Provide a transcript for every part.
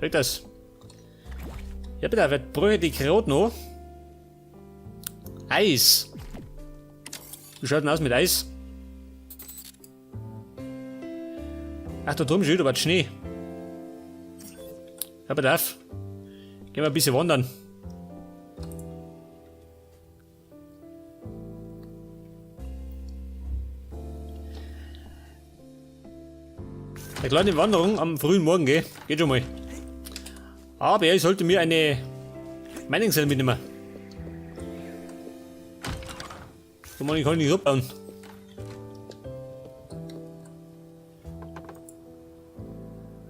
Sag das. Ja, bitte, wer bräuchte die gerade noch? Eis. Wie schaut denn aus mit Eis? Ach, da drüben steht aber Schnee. Ja, bedarf. Gehen wir ein bisschen wandern. Eine kleine Wanderung am frühen Morgen, gell? Geht schon mal. Aber ich sollte mir eine Mining Cell mitnehmen. So man, ich kann nicht abbauen.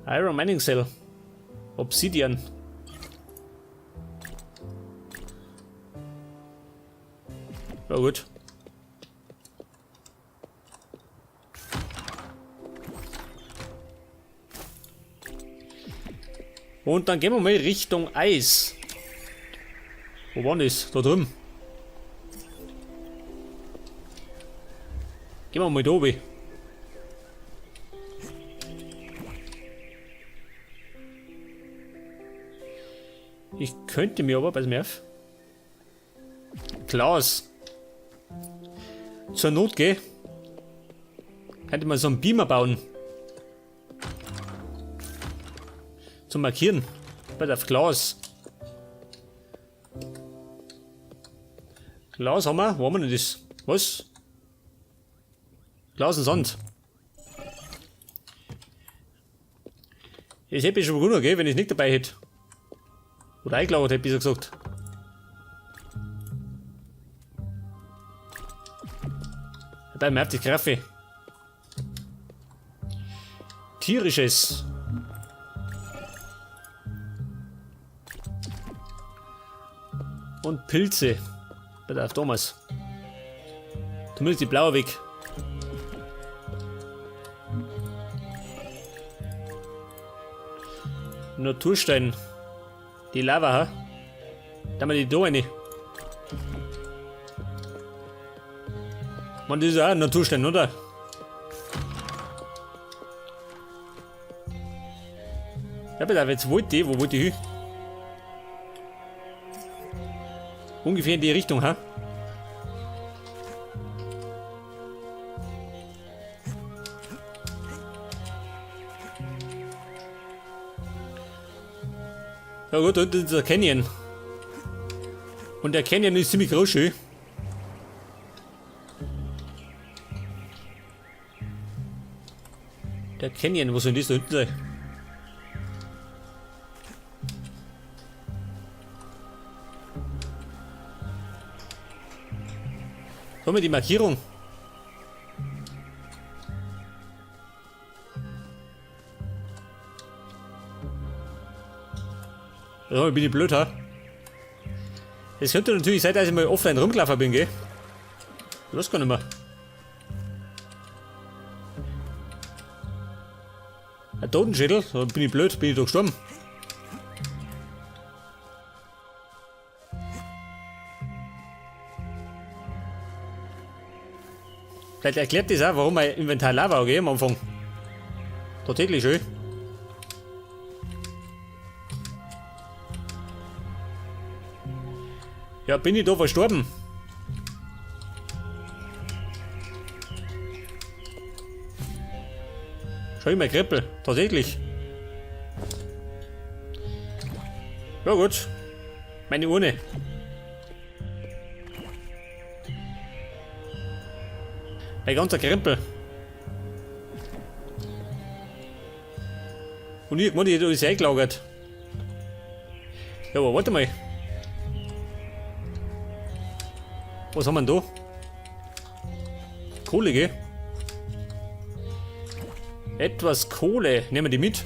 Iron Mining Cell. Obsidian. Ja gut. Und dann gehen wir mal Richtung Eis. Wo war denn das? Da drüben. Gehen wir mal da oben. Ich könnte mir aber, pass mir auf. Klaus. Zur Not, gell? Könnte man so einen Beamer bauen. Zum Markieren. Bei auf Glas. Glas haben wir. Wo haben wir denn das? Was? Glas und Sand. Das hätte ich schon gewundert, gell, wenn ich nicht dabei hätte. Oder eingelagert hätte, besser gesagt. Dabei merkt die Graffe. Tierisches. Und Pilze. Bei der Thomas. Zumindest die blaue weg. Naturstein. Die Lava, ha? Da haben wir die da rein. Man, das ist auch ein Naturstein, oder? Ja, bitte, jetzt wollte ich, wo wollte ich hin? Ungefähr in die Richtung, ha? Ja gut, unten ist der Canyon. Und der Canyon ist ziemlich groß, schön. Der Canyon, wo soll denn das da hinten sein? Haben wir die Markierung? Ja, bin ich blöd, ha? Es könnte natürlich sein, dass ich mal offline rumgelaufen bin, gell? Ich weiß gar nicht mehr. Ein Totenschädel? Da bin ich blöd, bin ich doch gestorben. Vielleicht erklärt das auch, warum mein Inventar leer war, okay, am Anfang. Tatsächlich schön. Ja, bin ich da verstorben? Schau ich mal Kreppel, tatsächlich. Ja gut. Meine Urne. Mein ganzer Krempel. Und ich hab gemeint, ich hätte alles eingelagert. Ja, aber warte mal. Was haben wir denn da? Kohle, gell? Etwas Kohle. Nehmen wir die mit.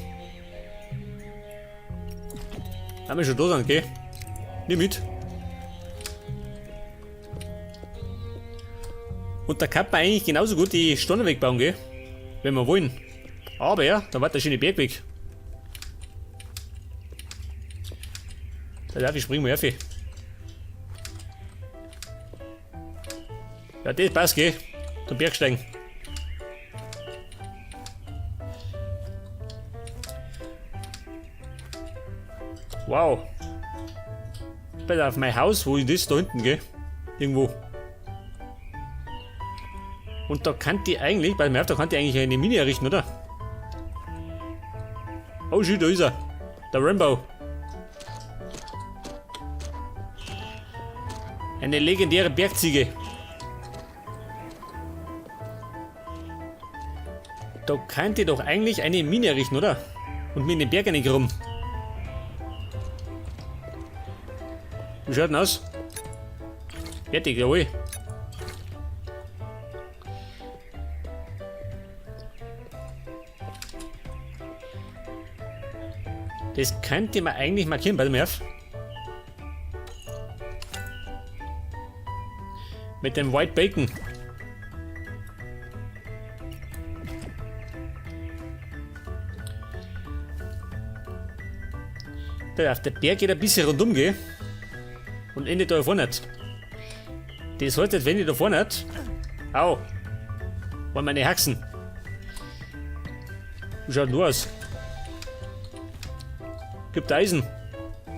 Haben wir schon da sind, gell? Nimm mit. Und da kann man eigentlich genauso gut die Steine wegbauen, gell? Wenn wir wollen. Aber ja, da war der schöne Berg weg. Da darf ich springen mal auf. Ja, das passt, gell? Zum Bergsteigen. Wow. Pass auf, mein Haus, wo ist das? Da hinten, gell? Irgendwo. Und da kann die eigentlich, bei mir, da kann die eigentlich eine Mine errichten, oder? Oh shit, da ist er. Der Rambo. Eine legendäre Bergziege. Da könnt ihr doch eigentlich eine Mine errichten, oder? Und mir in den Berg reingraben. Wie schaut denn aus? Fertig, jawohl. Das könnte man eigentlich markieren bei dem Erf. Mit dem White Bacon. Der Berg geht ein bisschen rundum, gell? Und endet da vorne nicht. Das heißt, jetzt, wenn ich da vorne nicht. Au! Waren meine Haxen. Wie schaut denn du aus? Gibt Eisen.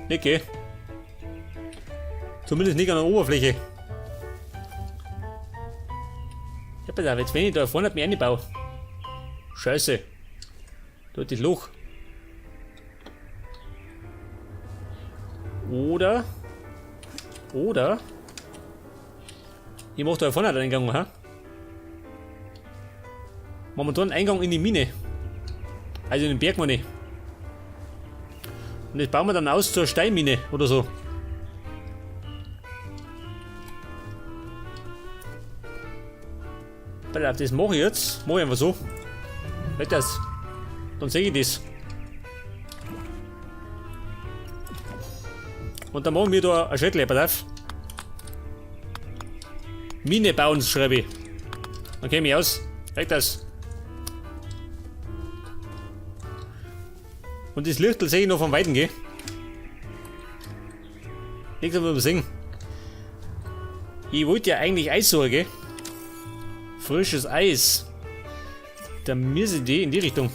Nicht, gell? Zumindest nicht an der Oberfläche. Ja, pass auf, jetzt wenn ich da vorne mich reinbaue. Scheiße. Da hat das Loch. Oder. Oder. Ich mach da vorne einen Eingang, ha? Machen wir da einen Eingang in die Mine. Also in den Berg, meine ich. Und das bauen wir dann aus zur Steinmine oder so. Pass auf, das mache ich jetzt. Mach ich einfach so. Nicht das. Dann sehe ich das. Und dann machen wir da ein Schädel, pass auf. Mine bauen, schreibe ich. Dann käme ich aus. Reicht das. Und das Lichtel sehe ich noch von Weitem, gell? Nichts aber sehen. Ich wollte ja eigentlich Eis suchen, gell? Frisches Eis. Da müssen die in die Richtung.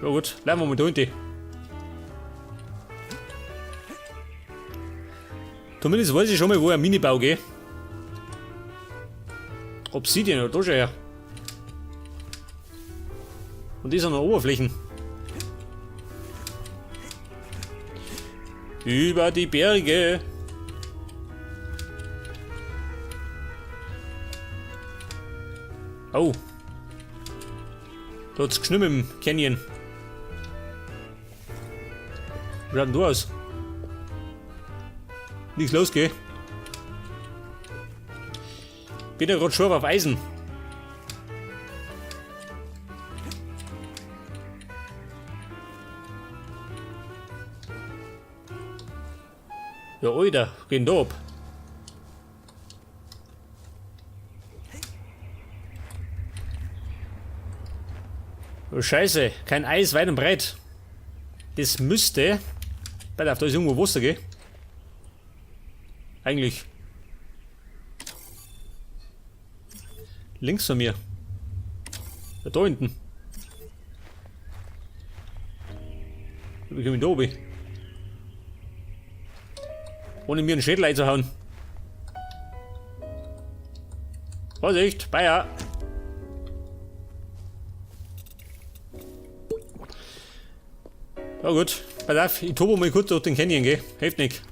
Ja gut, bleiben wir mal da hinten. Zumindest weiß ich schon mal, wo ein Minibau geht. Obsidian, oder da schon her. Und die sind noch Oberflächen. Über die Berge. Oh. Da hat's geschnitten im Canyon. Wie schaut denn du aus? Nichts los, gell? Bin ja grad scharf auf Eisen. Ja, Alter, geh denn da ab? Oh, Scheiße, kein Eis weit und breit. Das müsste. Pass auf, da ist irgendwo Wasser, gell? Eigentlich. Links von mir. Ja, da hinten. Wie komme ich da oben? Ohne mir einen Schädel einzuhauen. Vorsicht, Bayer! Ja gut, pass auf, ich turbo mal kurz durch den Canyon, gell? Hilft nicht.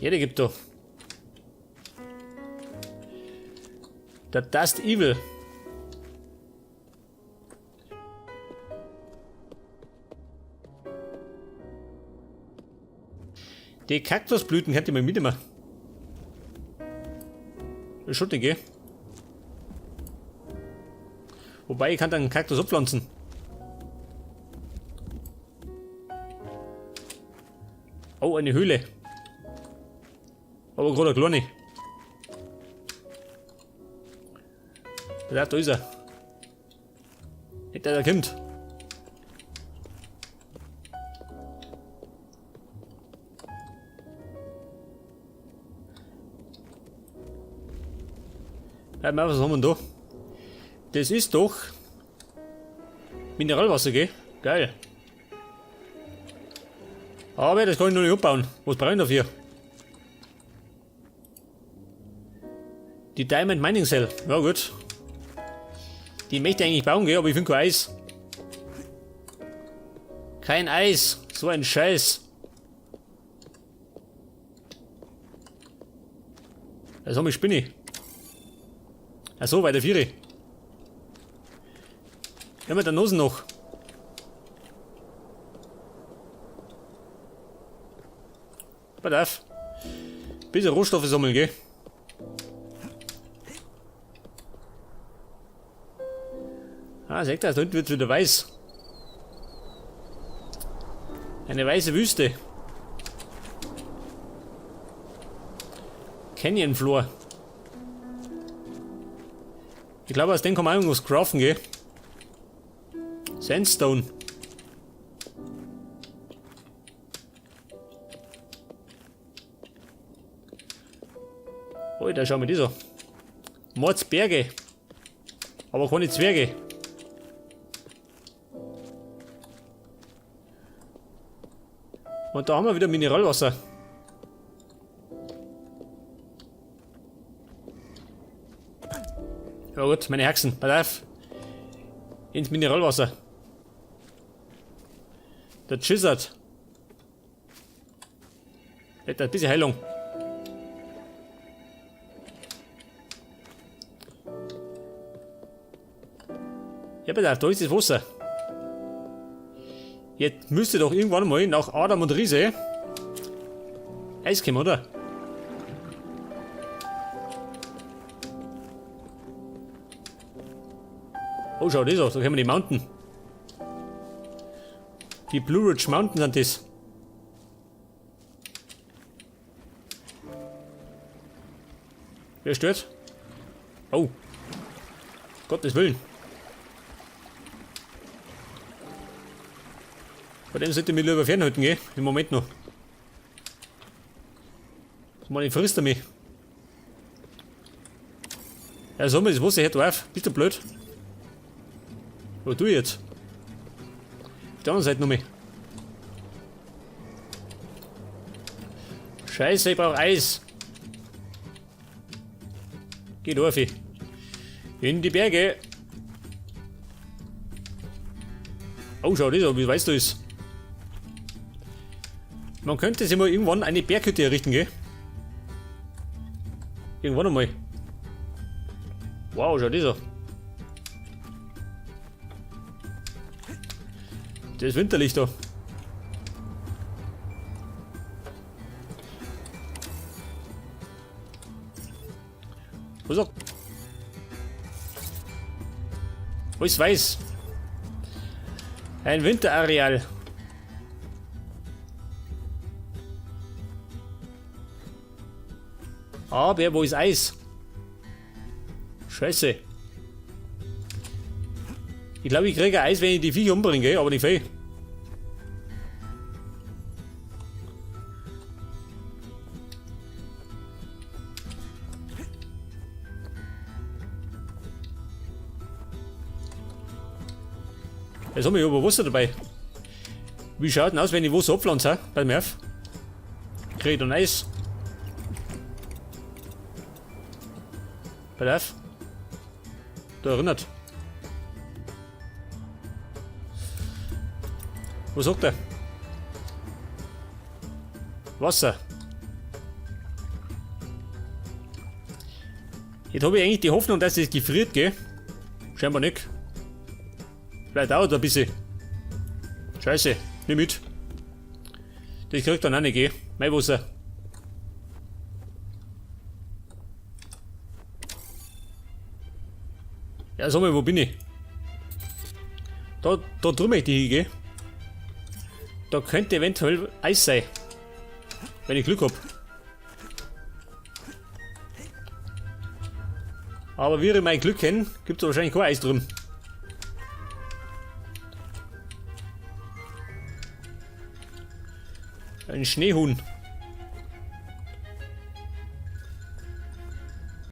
Jeder gibt doch. Der Dust Evil. Die Kaktusblüten könnt ihr mal mitnehmen. Das ist schon, gell? Wobei, ich kann dann einen Kaktus abpflanzen. Oh, eine Höhle. Aber gerade eine kleine. Da ist er. Nicht, der da kommt. Ja, was haben wir denn da? Das ist doch Mineralwasser, gell? Geil. Aber das kann ich noch nicht abbauen. Was brauche ich dafür? Die Diamond Mining Cell. Ja gut. Die möchte ich eigentlich bauen, gell? Aber ich finde kein Eis. Kein Eis. So ein Scheiß. Das haben wir Spinne. Ach so, bei der Viere. Ja, mit der Nose noch. Pass auf. Bisschen Rohstoffe sammeln, gell? Ah, seht ihr, da hinten wird's wieder weiß. Eine weiße Wüste. Canyon Floor. Ich glaube, aus dem kann man irgendwas craften, gell? Sandstone. Oh, da schauen wir die so. Mordsberge. Aber keine Zwerge. Und da haben wir wieder Mineralwasser. Ja gut, meine Haxen, pass auf. Ins Mineralwasser. Der Chizard. Ein bisschen Heilung. Ja, pass auf, da ist das Wasser. Jetzt müsste doch irgendwann mal nach Adam und Riese Eis kommen, oder? Oh, schau das aus, da kommen die Mountain. Die Blue Ridge Mountain sind das. Wer stört? Oh. Gottes Willen. Bei dem sollte ich mich lieber fernhalten, gell? Im Moment noch. Mal, ich frisst er mich. Ja, sag mal, das Wasser hört auf. Bist du blöd? Was tue ich jetzt? Auf der anderen Seite noch mal. Scheiße, ich brauch Eis. Geh durch. In die Berge. Oh, schau das an, wie weiß du es? Man könnte sich mal irgendwann eine Berghütte errichten, gell? Irgendwann einmal. Wow, schau das an. Das ist winterlich da. Was sagt? Alles weiß. Ein Winterareal. Aber wo ist Eis? Scheiße. Ich glaube, ich kriege Eis, wenn ich die Viecher umbringe, aber nicht viel. Jetzt haben wir aber Wasser dabei. Wie schaut denn aus, wenn ich Wasser abpflanze? Bei mir auf. Krieg ich dann Eis. Pass auf. Da erinnert. Was sagt er? Wasser. Jetzt habe ich eigentlich die Hoffnung, dass es gefriert, gell? Scheinbar nicht. Vielleicht dauert ein bisschen. Scheiße, nimm mit. Das kriegt dann auch nicht, gell? Mein Wasser. Ja, sag mal, wo bin ich? Da drüben möchte ich hin, gell? Da könnte eventuell Eis sein. Wenn ich Glück hab. Aber wie ich mein Glück kenne, gibt's wahrscheinlich kein Eis drüben. Ein Schneehuhn.